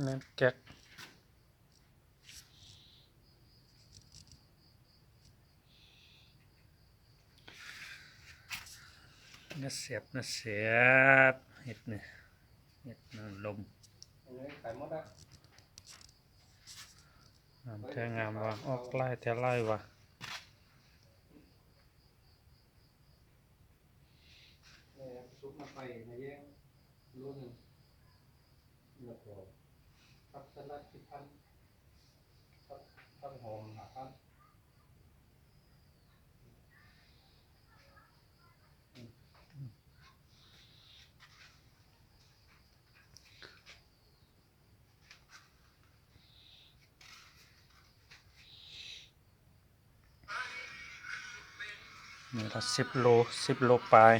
ແໜມແກັກ ເນື້ອແຊບ ເນື້ອແຊບ ເຫັດນີ້ ເຫັດນາງລົມ ອັນນີ້ຂາຍໝົດລະ ງາມແທ້ງາມວ່າ ອອກຫຼາຍແທ້ຫຼາຍວ່າ. ແລ້ວຊຸບມາໄປມາແຍງໂລໜຶ່ງ ແລ້ວກໍຜັກສະຫຼັດສິບພັນ ຜັກ ຜັກຫອມຫ້າພັນ. ນີ້ລະສິບໂລ ສິບໂລປາຍ